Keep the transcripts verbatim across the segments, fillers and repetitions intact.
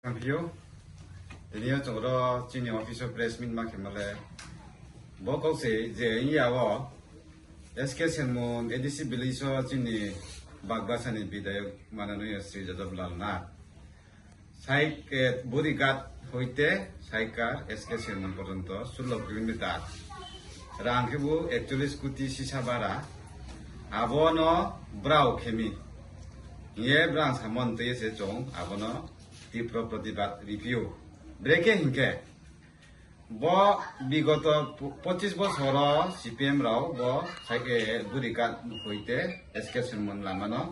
Thank you. Tini yo chung ro chini office o press meet ma khemo le bo kau se je ya o S K Sermon A D C village o chini Bagbasa ni bidayok mananoiya Sri Jadab Lal Nath. Saik, eh, Burighat hoite Saikar S K Sermon porjonto ষোলো kilometer. Rang khebu একচল্লিশ কোটি sisa bara. Abo no brao khemi. Hing ye brang samon tui ye se chung abo no তীব্র প্রতিবাদ riphi ou. Brekhe hing khe, bo bigoto পঁচিশ বছর o C P M rao bo Saikar Burighat hoite S K Sermon lama no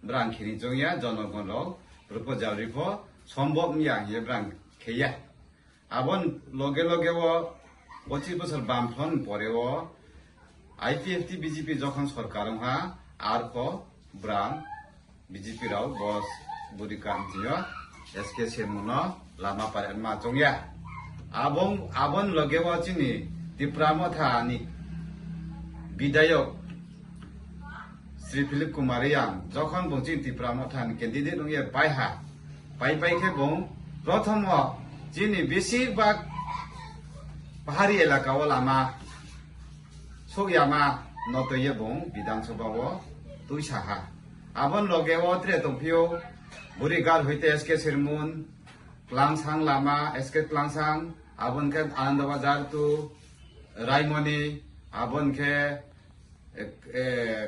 brang kheni choung ya, jonogon rao proposal ri pho সম্ভব ya hing ye brang khe ya. Abo ni loge loge o পঁচিশ বছর বামফ্রন্ট পরে o I P F T B J P যখন সরকার ong ha, arpho brang B J P rao bo Burighat thing yo S K Sermon no lama para ma choung ya. Abo, abo ni loge o chini Tipra Motha ni bidayok Sri Philip Kumar Reang যখন bung chini Tipra Motha ni candidate ong ye pai ha, paipai khe bung প্রথম o chini বেশিরভাগ পাহাড়ি এলাকা o lama souh yama no tui ye bung বিধানসভা o tuisa ha. Abo ni loge o tre tongphi ou, Burighat hoite S K Sermon, Klangsang lama, S K Klangsang, abo ni khe Anandabazar to Raimoni, abo ni khe, eh, eh,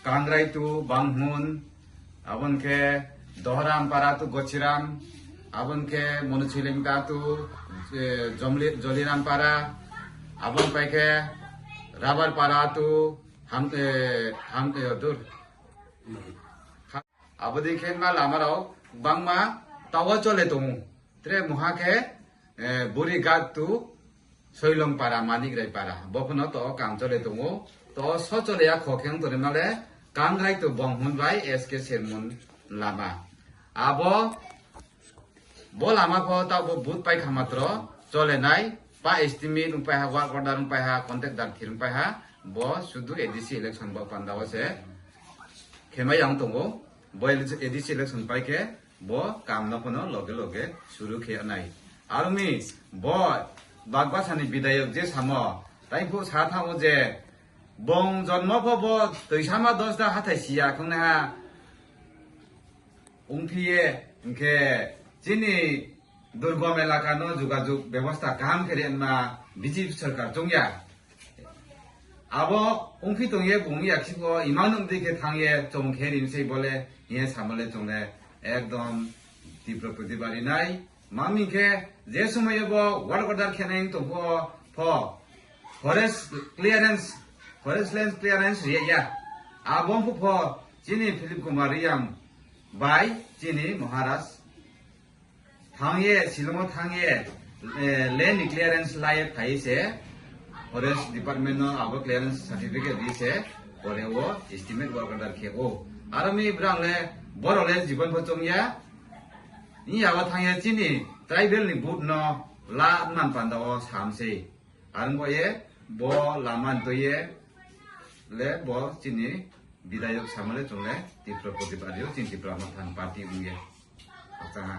Kangrai to Banghmun, abo ni khe Dohrampara to Gochiram, abo ni khe Monuchilimka to, eh, Jomli-, Jolirampara, abo ni pai khe Rabarpara to Ham-, eh, Ham-, eh, dur. Abo dei khe ma lama rao gbangma taoh wo chole tong ou. Tre mungha khe, eh, Burighat to Soilongpara, Manikraipara. Bo pho no taoh wo kam chole tong ou. Taoh wo so chole ya kho khe ong tongnaima le Kangrai to Banghmun bai S K Sermon lama. Abo bo lama pho taoh bo vote pai kha matro chole nai, pa estimate ongpai ha, work order ongpai ha, contractor thir ongpai ha, bo sudu A D C election bo panda wo se khemai ya ong tong ou, bo A D C election pai khe bo kam no pho no loge loge suru khe nai. Aro mi bo Bagbasa ni bidayok je samo, tai phuh sa thanng ou je, bung jonmo pho bo toisama dosda hathái si ya khongnaiha ongphi ye, hing khe chini দুর্গম এলাকা no jogajog bebosta kaham khe ri ma B J P sorkar choung ya. Abo ongphi tong ye bung ya khe pho imang nuh dei khe thanng ye chung khe ri mi sei bo le hing ye samo le chung le একদম তীব্র প্রতিবাদ ri nai. Mami khe je somoi yo bo work order khe nai tong pho, pho forest clearance, forest land clearance ri ya. Abo phuh pho chini Philip Kumar Reang bai chini Maharaj thanng ye, Shillong wo thanng ye, eh, land ni clearance la ye phai se, forest department no abo clearance certificate ri se, pore wo estimate work order khe ou. Aro mi brang le, boro le jibon pho choung ya, ni ya wo thanng ye chini tribal ni vote no la man panda wo sam sei. Aro bo ye, bo lama ni tui ye, le bo chini bidayok samo le chung le তীব্র প্রতিবাদ ri ou, chini Tipra Motha ni party ong ye. Acha ha.